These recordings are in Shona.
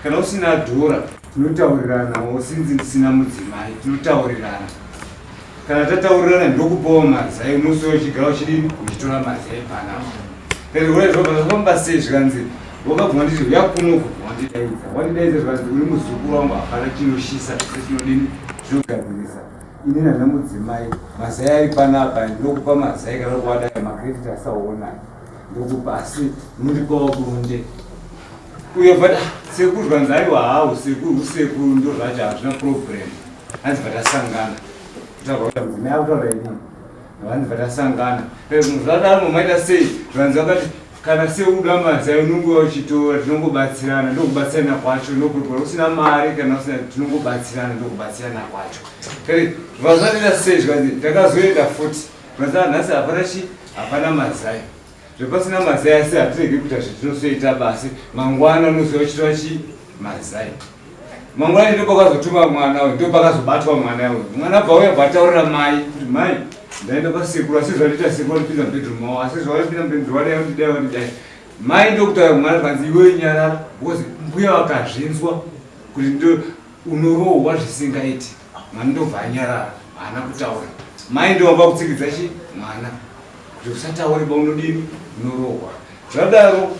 Kana usina dhora tinotauriranawo, sinzi ndisina mudzimai tinotaurirana. Kana tataurirana ndokupawo mazai, unosiya uchigara uchidini, uchitora mazai panapa. Ndikati zvobva zvafamba sei? Zvikanzi wakabva wanditi uya kuno, kubva wandidaidza, wandidaidza zvikanzi uri muzukuru wangu, hapana chinoshisa, zvese chinodini zvinogadzirisa. Ini nana mudzimai mazai ari panapa, ndokupa mazai kana kuwadai macredit asaona ndokupa, asi mundipawo bonde. Uyo but sekuru zvanzi aiwa hawo sekuru usekuru ndo zvacho hazvina problem. Hanzi vatasangana kutaura kuti mudzimai akutaura ini, vanzi vatasangana zvadaro maita sei? Zvanzi vakati kana seuda mazai unonge uchitora, tinongobatsirana, ndokubatsirana kwacho nokupora usina mari kana usina, tinongobatsirana, ndokubatsirana kwacho. Kare vazvadira sei? Zvikanzi ndakazoenda futi, zvanzi nhasi hapana chi hapana mazai, zvepasina mazai, asi hatiregi kuita zvatinosoita basi. Mangwana unoziva uchitora chi mazai mangwana. Ndo pakazotuma mwana uyu, ndo pakazobatwa mwana uyu. Mwana bva uya bvataurira mai kuti mai, ndaenda kwasekuru, asi zvandiita sekuru vandipinza mubedroom mavo, asi zvavandipinza mubedroom vadai vandidai vandidai. Mai ndokutaura mwana, zvanzi iwe nyarara, because mbuya vakazvinzwa kuti ndo unorohwa zvisingaiti. Mwana ndobva anyarara, haana kutaura. Mai ndovamba kutsikidza chi mwana kuti usataure ba, unodini, unorohwa. Zvadaro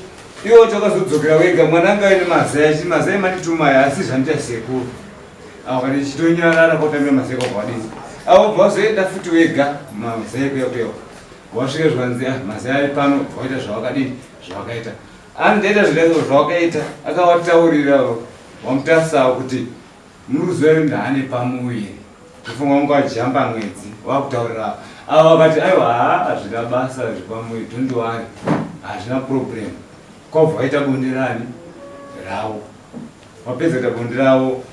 iwo chakazodzokera wega, mwana anga aine mazai achi mazai manditumaya, asi zvandiita sekuru avo kati chitonyarara kwatambira mazai kwakwadini. Avo bva wazoenda futi wega mazai kuya kuya, wasvika zvanzi ah, mazai ari pano, waita zvawakadini, zvawakaita andaita zvidazo zvawakaita. Akawataurira wamutasawo kuti muruziva ndaane pamuviri, kufunga wangu wajamba mwedzi wakutaurira avo. Vakati aiwa, haa, hazvina basa zvepamuviri, don't worry, hazvina problem. Kwabva waita bonde rani ravo, wapedza kuita bonde ravo,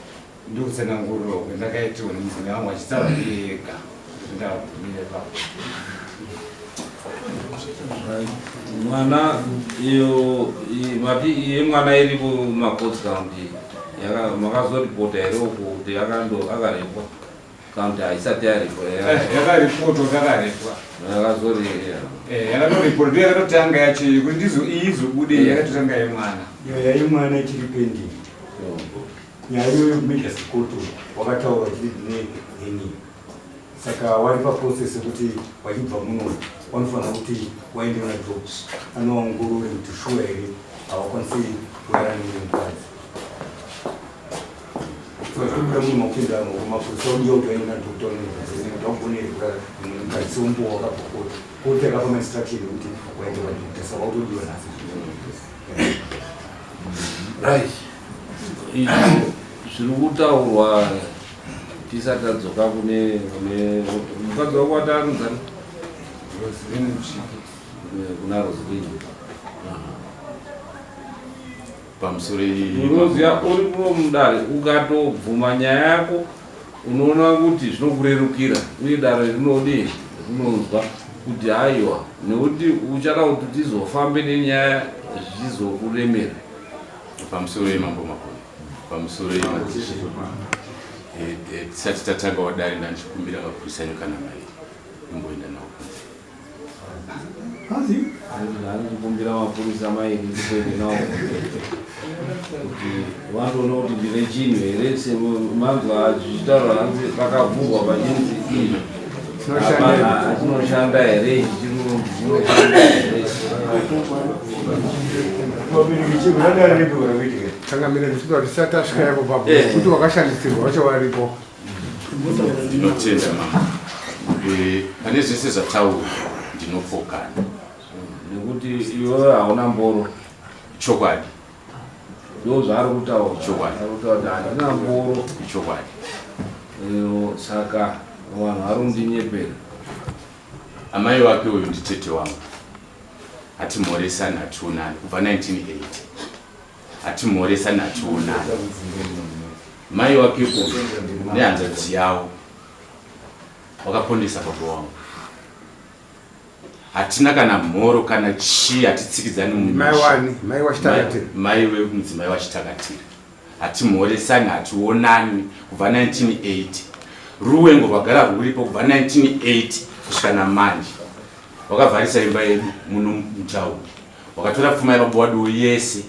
ndokutsanangurira kwendakaitirwa nemudzimai wangu achitaura iye ega kuti ndakagumire papo. Mwana iyo mati yemwana iri kumacourts county, makazoripota here uku kuti akando akarepwa kana kuti haisati yaripwa? Yakaripotwa, takarepwa. Yakazori Yakatoripotwa, ndiyo yakatotanga yacho iyi kuti ndizo iyi izobude, yakatotanga yemwana. Nyaya yemwana ichiri pending. Nyaya iyoyo kumagistrate court wakataura chiri neheni, saka wari paprocess yekuti wachibva muno wanofanira kuti waende kuna doctor anoongorore kuti shuwa here hawakwanisi kurara nemumwe mukadzi. So vachitobuda muno makupinda mapurisa odiwa kuti waende kuna doctor kuti wagone here kurara nemumwe mukadzi seumbowo wakabva koti koti akapa mainstruction yekuti waende kwadoctor, saka watodiwa nhasi. Right, izvo zviri kutaurwa tisati tadzoka kune mukadzi wako wati anonzani? Roslyn Muchiki. Kuna Roslyn. Pamusoro. Unoziva uri kuno mudare, ukatobvuma nyaya yako unoona kuti zvinokurerukira, uye dare rinodii, rinonzwa kuti haiwa, nekuti uchada kuti tizofambe nenyaya zvichizokuremera. Pamusoro yemambo Makoni, pamusoro yemadzishe. Tisati tatanga wadare, ndandichikumbira mapurisa enyu kana mairi imboenda nawo kunze. Ndikumbira mapurisa mairi ndikuende nawo kuti vandoona kuti ndine chinhu here, semanzwa zvichitaurwa hanzi pakavhurwa pachinzi izvi Chinoshanda. Chinoshanda here ichi? Chirungu chinoshanda here? Vabereki chekudadare kuitika. Changamire, ndichida kuti tisati tasvika ipo papo kuti wakashandisirwa wacho varipo. Ndinotenda mama. Pane zvese zvataurwa ndinopokana. Nekuti iwewe hauna mboro. Chokwadi. Ndo zvaari kutaura. Chokwadi. Ari kutaura kuti handina mboro. Chokwadi. Saka vanhu vari kundinyepera. Amai wake uyu nditete wangu, hatimhoresani, hationani kubva 1980, hatimhoresani, hationani. Mai wake uyu nehanzvadzi yavo wakapondesa baba wangu. Hatina kana mhoro kana chii, hatitsikidzani. Mai wani? Mai wachitakatira? Mai wemudzimai wachitakatira. Hatimhoresani, hationani kubva 1980. Ruwengo rwagara rwuripo kubva 1980 kusvika namanje. Wakavharisa imba yedu muno mutauni, wakatora pfuma yababa waduwo yese.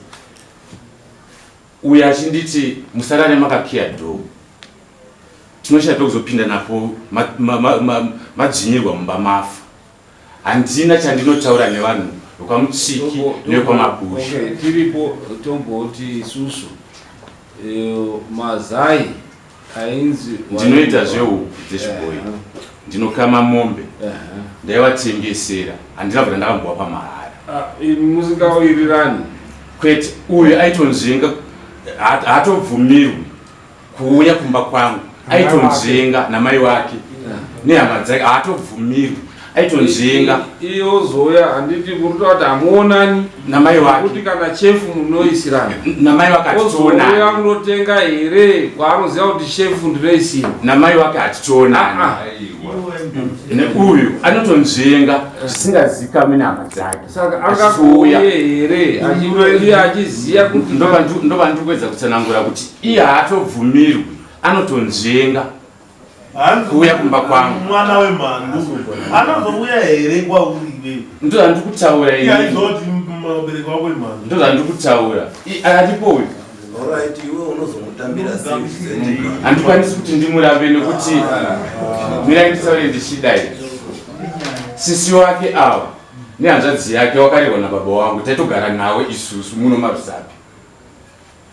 Uyo achinditi musarare makakiya door. Tinoshaya pekuzopinda napo madzvinyirwa mumba mafa. Handina chandinotaura nevanhu vekwaMutsviki nevekwaMabushu. Okay, tiripo tomboti isusu eh, mazai ainzi Ndinoita zvehuku dzechibhoyi. Ndinokama mombe. Ndaivatengesera. Handina kubvira ndakambowapa mahara. Ah, imi musingawirirani. Kwete, uyu aitonzvenga haatobvumirwi kuuya kumba kwangu. Aitonzvenga namai wake nehama dzake haatobvumirwi. Aitonzvenga. Iye ozouya handiti muri kutaura kuti hamuonani namai wake. Kuti kana chefu munoisirana. Namai wake hatitoonani. Ozouya kunotenga here kwaanoziva kuti shefu ndinoisira. Namai wake hatitoonani. Neuyu anotonzvenga zvisingazikamwi nehama dzake. Saka angauye here iye achiziva kuti Ndobva ndikuedza kutsanangura kuti iye haatobvumirwi anotonzvenga kuuya kumba kwangu. Mwana wemhandu anozouya here kwauri iwewe? Ndozvandiri kutaura Iye ini. aizoti mubereki wako imhandu. Ndozvandiri kutaura. Aripo uyu. Alright, iwe unozomutambira sei usati Handikwanisi kuti ndimurambe nekuti mirai nditaure ndichidai. Sisi wake ava nehanzvadzi yake wakarerwa nababa wangu taitogara nawe isusu muno maRusape.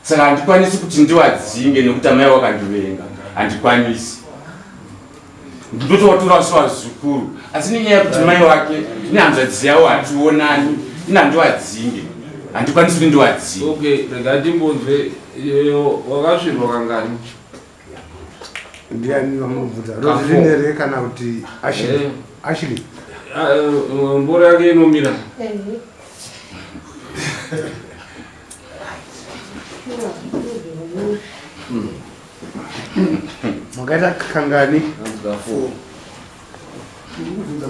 Saka handikwanisi kuti ndiwadzinge nekuti amai wakandivenga. Handikwanisi. Ndotovatora sevazukuru asi nenyaya yekuti mai wake nehanzvadzi yavo hationani ini handiwadzinge. Handikwanisi kuti ndiwadzinge. Okay, rega timbonzwe iyoyo wakasvirwa kangani? Ndiani vamubvunza? Roseline here kana kuti Ashley? Ashley. Mboro yake inomira. Makaita kangani?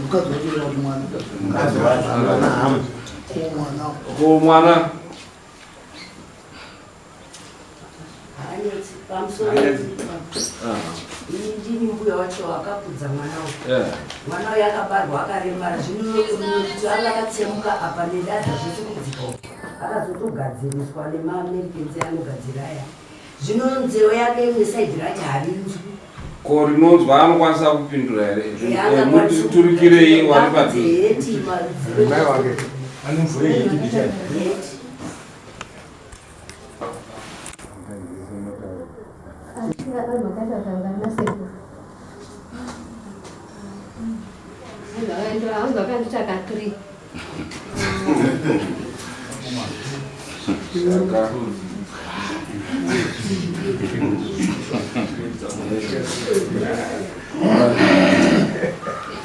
Mukadzi wacho kana kuti mwana? Mukadzi wacho. Mwana hama. Ko mwana. Ko mwana. Pamusoro ndini mbuya wacho akakudza mwana uyu. Mwana uyu akabarwa akaremara, zvino anga akatsemuka apa nedada zvese kudzika uku. Akazotogadziriswa nemaAmericans anogadzira aya. Zvino nzeve yake imwe saidhi racho harinzwi. Ko rinonzwa anokwanisa kupindura here? Muturikirei wari padhuze. Mai wake. Anomvura heti bichana.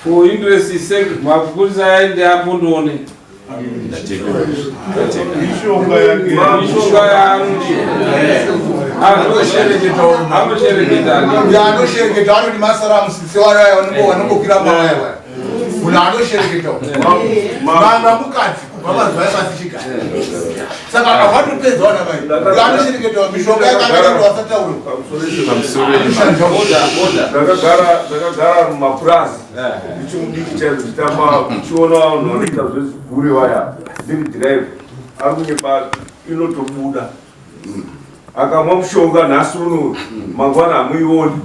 For interest sake, mapurisa aende ambondoone. Mishonga yake. Mishonga yaanodii. Anoshereketa. Uyo anoshereketa anoti masaramusi sewaya vanongokwira mawaya vaya. Munhu anoshereketa mama mukadzi kubva mazuva epasichigare. Saka akavhatopedza wana mai. Uyo anoshereketa mishonga yake anoita vasataura. Ndakagara mumapurazi ndichimudiki chaizvo ndichitamba ndichiona vanhu vanoita zvezvigure vaya ndiri dhiraivha ari kunyepa inotobuda akamwa mushonga nhasi uno mangwana hamuioni.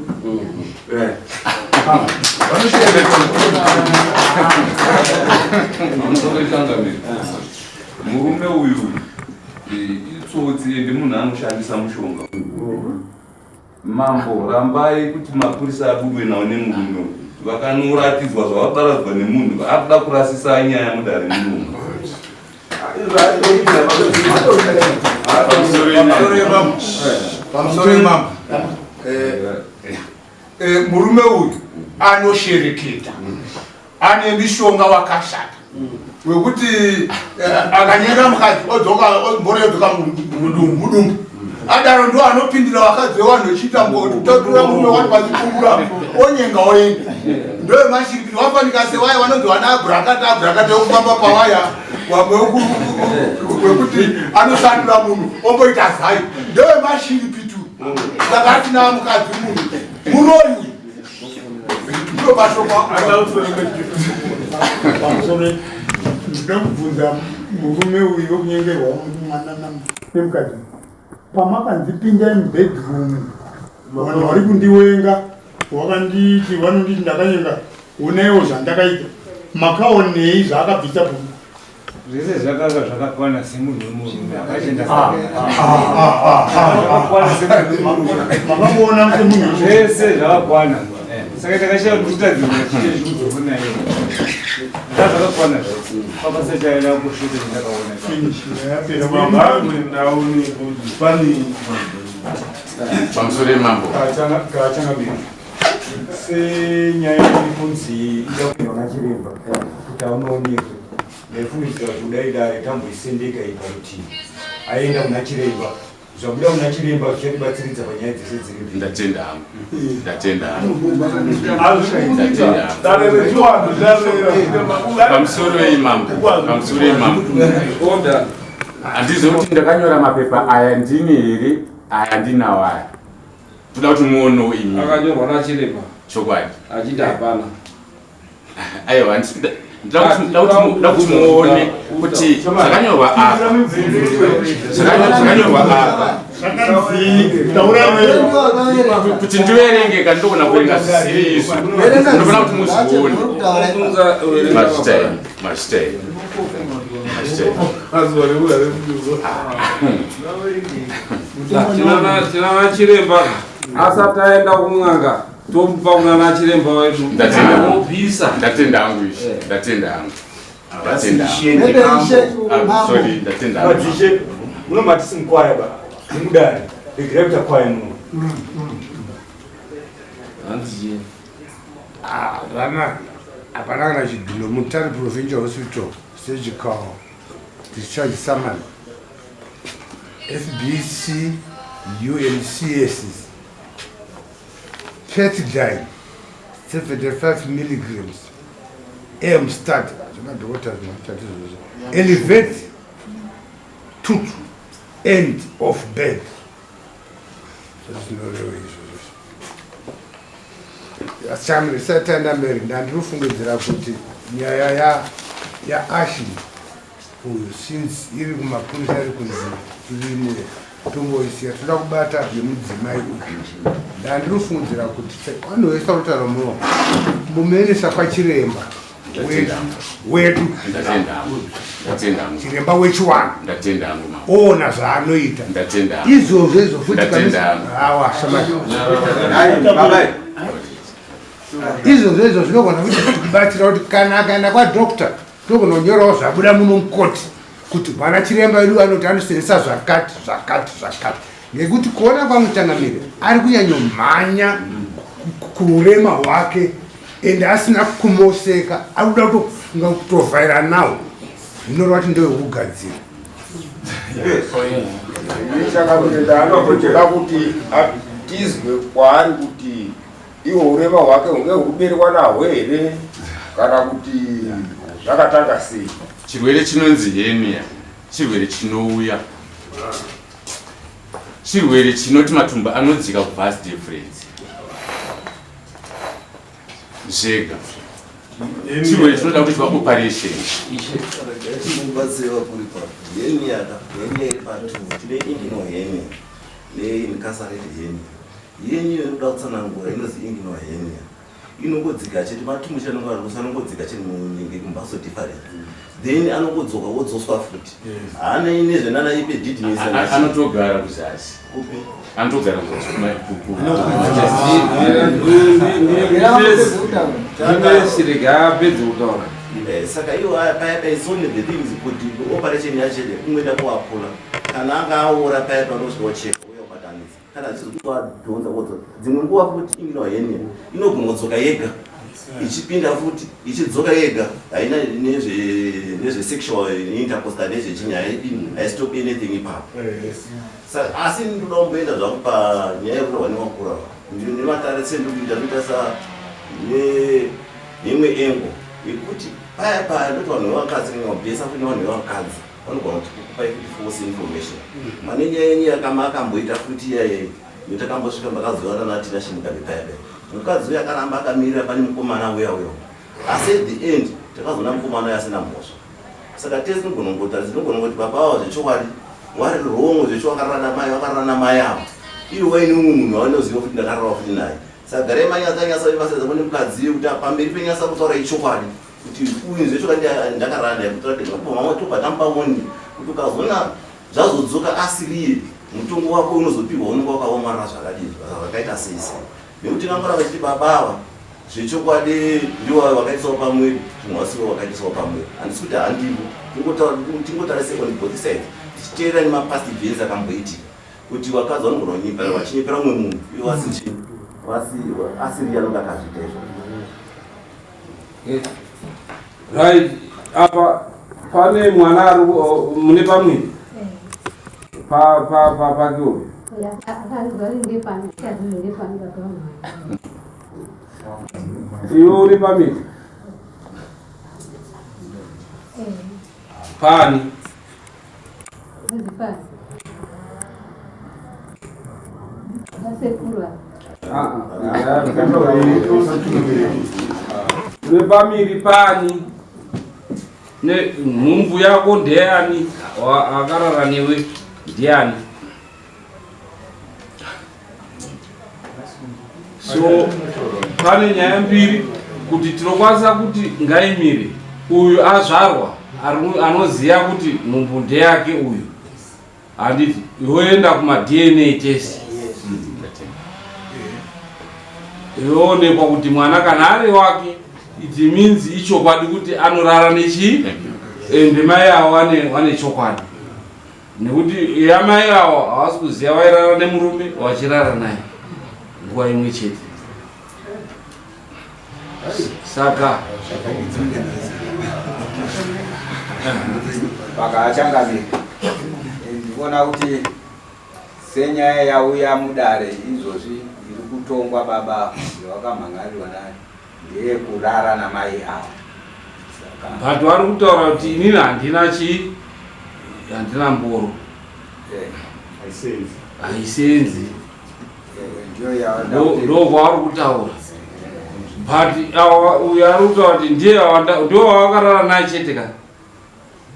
Murume uyu itsotsi ende munhu anoshandisa mushonga. Mambo rambai kuti mapurisa abudwe nawo nemurume uyu. Vakanoratidzwa zvavaparadzwa nemunhu akuda kurasisa nyaya mudare munomu. Pamusoro yemambo. Murume uyu anoshereketa. Ane mishonga wakashata. Wekuti akanyenga mukadzi odzoka mboro yodzoka mudumbu. Adaro ndo anopindira vakadzi vevanhu vechiita totora murume wati pachipfumbura onyenga oenda. Ndoyemashiripiti wafanika sewaya vanonzi vana abrakata abrakata yekufamba pawaya wamwe wekuti anosandura munhu omboita zai. Ndoyemashiripitu. Saka asina mukadzi munhu muroyi uyu. Ndo mashoko angu. Pamusoro ndinokubvunza murume uyu wekunyengerwa mwana nemukadzi. Pamakanzi pindai mubedroom, vanhu vari kundiwenga, wakanditi vanonditi ndakanyenga, onaiwo zvandakaita. Makaonei zvaakabvisa bhurukwa? Zvese zvakanga zvakakwana semunhu wemurume. Ah, ah, ah, Makamuona semunhu? Zvese zvakakwana, saka takashaya kuti kutadzirwa chii chikuzoona iye. Zvakakwana zvese, pabasa chaida kushuta chandakaona. Mabhamu ndaone kuti pane Pamusoro yemambo. Kachangamira, senyaya iri kunzi ida kuendwa nachiremba kuti aunoonekwe, ndaifungidzira kuti kudai dare tamboisendeka iyi parutivi, aenda kuna chiremba, zvabuda kuna chiremba zvichatibatsiridza panyaya dzese dziri mbiri. Ndatenda hangu, ndatenda hangu, ndatenda hangu. Dare rechiwanhu darera. Pamusoro yemambo, pamusoro yemambo. Order. Handizivi kuti ndakanyora mapepa aya ndini here, aya ndinawo aya. Toda kuti muonewo imi. Akanyorwa nachiremba. Chokwadi. Achiti hapana. Aiwa, ndoda kuti muone kuti zvakanyorwa apa, zvakanyorwa apa. Kuti ndiverenge kana ndogona kuverenga zvisiri izvo, ndinofanira kuti muzvione. Mazvita enyu, mazvita enyu, mazvita enyu. Tinana chiremba asati aenda kun'anga, tomupa kunana chiremba wedu. Ndatenda. Obvisa. Ndatenda hangu izvi, ndatenda hangu, ndatenda hangu. Mambo. Sorry, ndatenda hangu. Madzishe, munomatisi mukwaya ba nemudare, regerai kuita kwaya muno. Hanzi Hapana, hapana kana chidhino. Mutare Provincial Hospital, surgical discharge summary, FBC UNCS, pethidine 75 milligrams, m start zvemadhokota zvinotati izvozvo, elevate tutu end of bed, zvinoreva izvozvo. Chamri isati taenda mberi, ndandinofungidzira kuti nyaya yaAshley uyu, since iri kumapurisa, iri kunzi irimo, tongoisiya, toda kubata yemudzimai uyu. Ndandinofungidzira kuti vanhu vese kutaura muno, mumenesa kwachiremba wedu wedu. Ndatenda hangu, ndatenda hangu. Chiremba wechiwana. Ndatenda hangu, mama. Oona zvaanoita. Ndatenda hangu. Izvozvo izvo futi. Ndatenda hangu. Awa shamari, izvozvo izvo zvinogona kuti kubatsira kuti kana akaenda kwadoctor, togona kunyorawo zvabuda muno mukoti kuti vana chiremba vedu vanoti anosenzesa zvakati zvakati zvakati, nekuti kuona kwamutangamiri ari kunyanyomhanya kuurema hwake ende asina kumoseka, ari kuda kutofunga kutovhaira nawo, zvinoreva kuti ndewekugadzira. Chakakutoda kuti tizwe kwaari kuti iwo urema hwake hunge hukuberekwa nahwo here kana kuti zvakatanga sei. Chirwere chinonzi hernia chirwere chinouya, chirwere chinoti matumbu anodzika kuvas deferens zvega, chirwere chinoda kuitwa operation. Mubatsire vakuri pa hernia ka, hernia iri patu. Tine inguinal hernia neincarcerate hernia. Yenyu inoda kutsanangura inozi inguinal hernia inongodzika chete, matumbu chanonga rusa anongodzika chete munenge kumbaso difference, then anongodzoka wodzoswa futi, haanei nezvenana epididymis. Anotogara kuzasi, anotogara kuzasi. Ndinesi, rega apedze kutaura. Saka iwo paya paisone, the thing is kuti operation yacho kungoenda kuapula, kana anga aora paya panosvika ocheka uya ubatanidza, kana achizokuadhonza wodzoka. Dzimwe nguva futi inguinal hernia inogona kudzoka yega, ichipinda futi ichidzoka yega, haina nezvesexual intercourse kana nezvechinyaya, haistop anything ipapo. Saka asi ndoda kumboenda zvangu panyaya yekurwa nevakura nematare sendikuita ndoita sa neimwe engo yekuti paya paya ndoti vanhu vevakadzi kanyamabhesa futi nevanhu vevakadzi vanogona kuti kukupai futi false information. Pane nyaya yenyu yakama akamboita futi iyayei netakambosvika makazovana naTina Shimugabe paya paya, mukadzi uyo akaramba akamirira pane mukomana uya uyo, asi at the end takazoona mukomana uyo asina mhosva. Saka tese tinogona kungoti baba ava zvechokwadi. Wari wrong zvecho wakarara namai, wakarara namai avo. Iwe waine umwe munhu waunoziva kuti ndakarara futi naye. Saka garai manyatsa vasadza kune mukadzi kuti pamberi penyasa kutaura ichokwadi kuti uyu zvechokwadi ndakarara naye kutora kuti mama tobva tamupa warning kuti ukazoona zvazodzoka asiriye mutongo wako unozopihwa unenge wakaomarara zvakadii zvakaita sei sei nekuti vangora vachiti baba ava zvechokwadi ndiwo vakaitisawo pamwiri zvimwe vasiwo vakaitisawo pamwiri handisi kuti handivo tingotarise on both sides tichiteerera nemapast events akamboitika kuti vakadzi vanogona kunyepera vachinyepera umwe munhu ivo vasi asiri anonge akazviita izvo. Right, apa pane mwana ari mune pamwiri pake uyu. Iwe uri pamiri pani uri pamiri pani nenhumbu yako ndeyani akarara newe ndiani? So pane nyaya mbiri kuti tinokwanisa kuti ngaimire uyu azvarwa anoziva kuti nhumbu ndeyake uyu handiti yoenda kuma DNA test yoonekwa kuti mwana kana ari wake it means ichokwadi kuti anorara nechi ende mai avo vane chokwadi nekuti yamai avo havasi kuziva vairara nemurume vachirara naye nguva imwe chete saka pakachangamira ndikuona kuti senyaya yauya mudare izvozvi iri kutongwa baba yawakamhangarirwa nayo ndeyekurara namai avo. But vari kutaura kuti inini handina chii handina mboro haisenzi ndokwavari kutaura but uyo ari kutaura kuti ndiye ndiwo wawakarara naye chete ka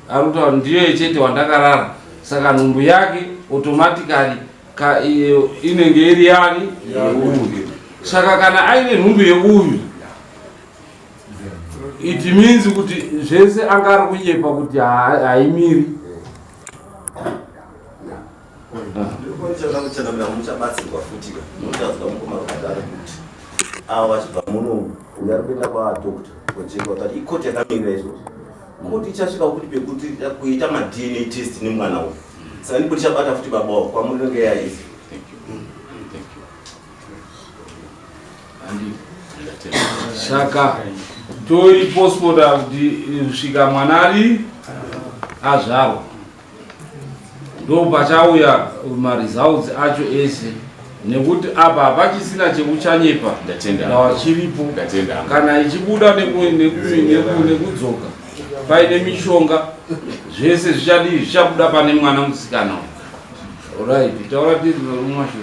ari kutaura ndiye chete wandakarara saka nhumbu yake automatically ka inenge iri yani yeuyu saka kana aine nhumbu yeuyu it means kuti zvese anga ari kunyepa kuti haimiri. Muchabatsirwa futi muchazwa mukoma rukadaro kuti ava vachibva muno uyo ari kuenda kwadokta kocheka kuti ikoti yakamirira izvozvo koti ichasvika kuti pekuti kuita maDNA test nemwana uyu saka ndipo tichabata futi baba wavo kwamurinenge yaizi. Saka toipospoda kuti kusvika mwana ari azvarwa ndo pachauya maresults acho ese nekuti apa hapachisina chekuchanyepa ndawa chiripo kana ichibuda nekudzoka paine mishonga zvese zvichadii zvichabuda pane mwana musikana. Alright, taura tizimashoko.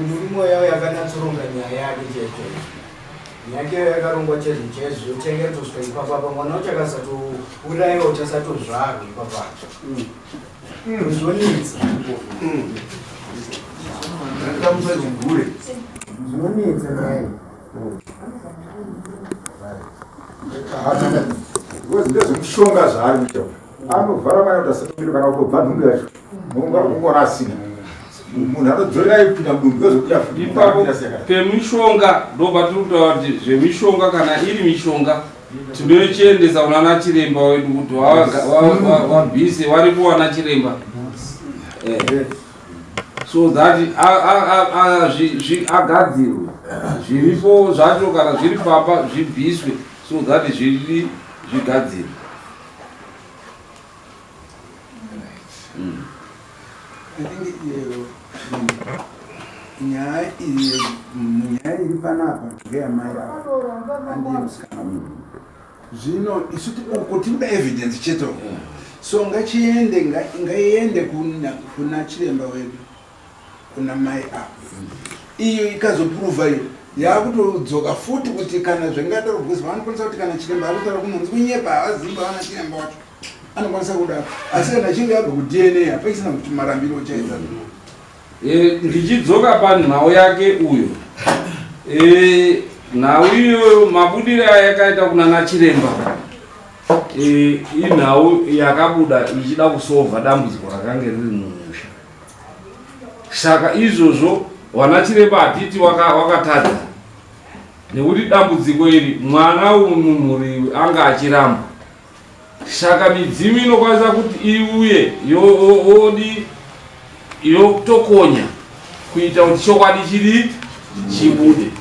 Murume yavo yakanatsoronga nyaya yake chaizvo nyaya yake yakarongwa chaizvo chaizvo yochengetoswa ipapapa mwana wacho akasatourayiwa uchasatozvarwa ipapapa zvonetsa zvinonetsa nyaya ndezvemushonga zvaari kuita anovhara mwana kuti asatomira kana kutobva nhumbu yacho unongona asina munhu anodzorera kupinda mudumbu yozobuda futi ipapo pemishonga ndo patiri kutaura kuti zvemishonga kana iri mishonga tinochiendesa kunana chiremba wedu kuti wabvise waripo wana chiremba so that agadzirwe zviripo zvacho kana zviri papa zvibviswe so that zviri zvigadzirwe. I think nyaya iri panapa ndeyamai ava andiye musikana zvino isu uko tinoda evidence chete so ngachiende ngaiende kuna chiremba wedu kuna mai ava iyo ikazoprova iyo yakutodzoka futi kuti kana zvingadaro because vanokwanisa kuti kana chiremba ari kutaura kunonzi kunyepa havazivi vana chiremba wacho. Anokwanisa kudaro, asi kana achinge abva kuDNA hapachisina kuti marambiro uchaita. Ndichidzoka panhau yake uyo, nhau iyoyo mabudiro ayakaita kuna nachiremba, inhau yakabuda ichida kusovha dambudziko rakange riri mumusha. Saka izvozvo wana chiremba hatiti wakatadza, nekuti dambudziko iri mwana uyu mumhuri anga achiramba. Saka midzimu inokwanisa kuti iuye yodi yotokonya kuita kuti chokwadi chiri chibude.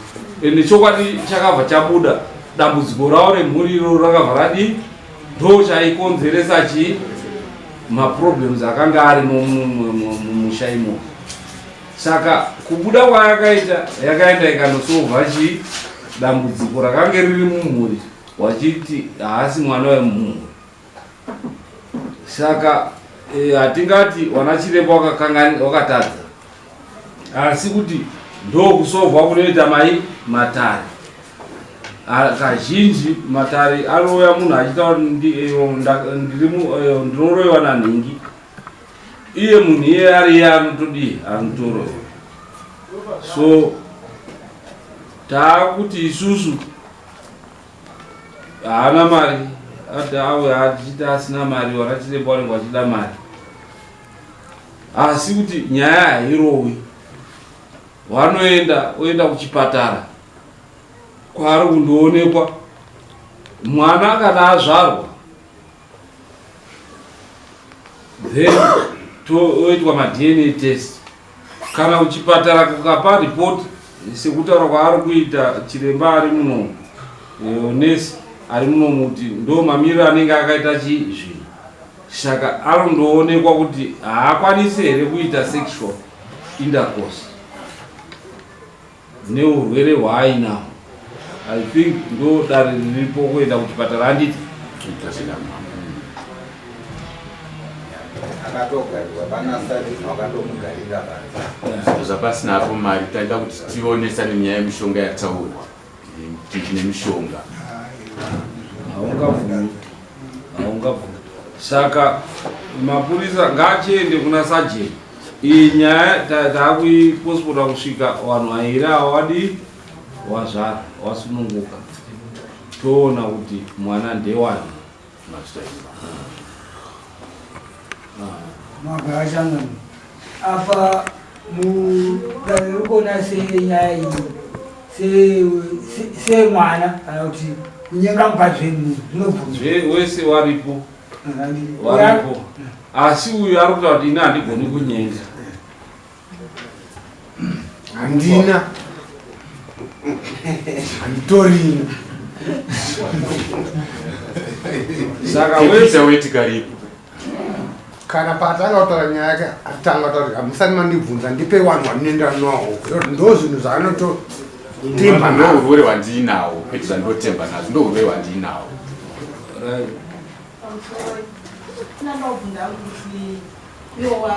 Ende chokwadi chakabva chabuda, dambudziko ravo remhuri iroro rakabva radi, ndo chaikonzeresa chi maproblems akanga arimo mumusha imomo. Saka kubuda kwayakaita, yakaenda ikanosovha chi dambudziko rakange riri mumhuri, wachiti haasi mwana wemumhuri. Saka hatingati wana chiremba wakatadza, asi kuti ndokusovhwa kunoita mai matare. Kazhinji matare anouya munhu achitaura ndinoroyiwa nanhingi, iye munhu iye ari iye anotodii, anotoroyiwa. So taakuti isusu haana mari, ati awe achiti asina mari, wanachiremba vanenge vachida mari, asi kuti nyaya hairowi. Vanoenda oenda kuchipatara kwaari kundoonekwa mwana kana azvarwa, then toitwa maDNA test. Kana kuchipatara kukapa ripoti sekutaura kwaari kuita chiremba ari muno, nesi ari muno, kuti ndo mamiriro anenge akaita chi zvinhu, saka anondoonekwa kuti haakwanisi here kuita sexual intercourse neurwere hwaainaho. I think ndo dare riripo kuenda kuchipatara, handiti? Akatogarirwa panasati, wakandomugarira panze. Zvapasinapo mari, taida kuti tionesane nyaya yemishonga yataurwa, kuti tine mishonga. Haungabvumi, haungabvumi. Saka mapurisa ngaachiende kuna sajeni. Iyi nyaya taakuipospota kusvika vanhu vairi ava wadii, wazvara, wasununguka, toona kuti mwana ndewani. Magashangani apa mudare riri kuona senyaya iyi semwana kana kuti kunyenga mukadzi wemunhu zvinobvuma? Wese waripo waripo, asi uyu ari kutaura kuti ini handigoni kunyenga. Handina, handitorina. Saka wese weti karipo. Kana paatanga kutaura nyaya yake, atanga kutaura kuti hamusati mandibvunza, ndipe vanhu vandinoenda nawo. Ndo zvinhu zvaanototemba. Ndo urwere hwandiinawo, kwete zvandinotemba nazvo, ndo urwere hwandiinawo. Right. Tinandobvunza kuti iwo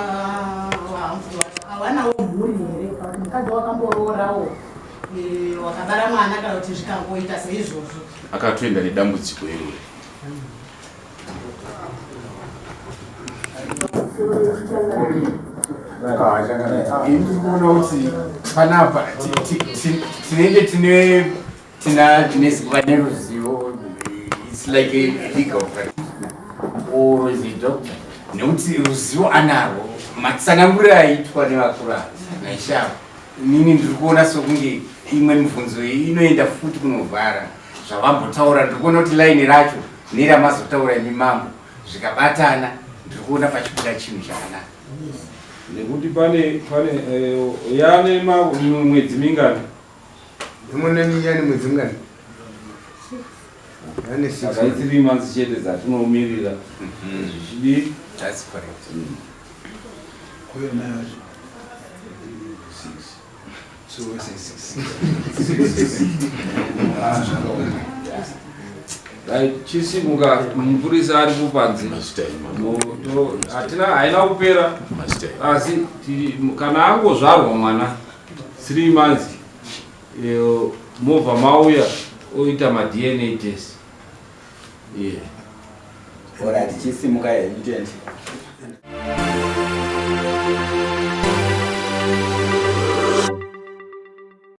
hawanawo mhuri here, kana kuti mukadzi wakamboroораwo, wakabara mwana, kana kuti zvikangoita seizvozvo? Akatoenda nedambudziko irori. Ini ndiri kuona kuti panapa tinenge tine tina vane ruzivo. It's like a legal practitioner or is a doctor, nekuti ruzivo anarwo. Matsananguriro aitwa nevakuru ava naishavo, inini ndiri kuona sokunge imwe mibvunzo iyi inoenda futi kunovhara zvavambotaura. Ndiri kuona kuti laini racho neramazotaura imi mambo zvikabatana, ndiri kuona pachibuda chinhu chakanaka. Nekuti pane yane mwedzi mingani? Imonani yani mwedzi mingani? Yane 6. Saka i3 months chete dzatinomirira zvichidi. That's correct. Kuyo nayo six. So we say six. Ah, zvakaoma. Right, chisimuka, mupurisa ari kupanze. Hatina, haina kupera, asi kana angozvarwa mwana 3 months, movha mauya oita maDNA test, yeah. Orit, chisimuka henyu tiende.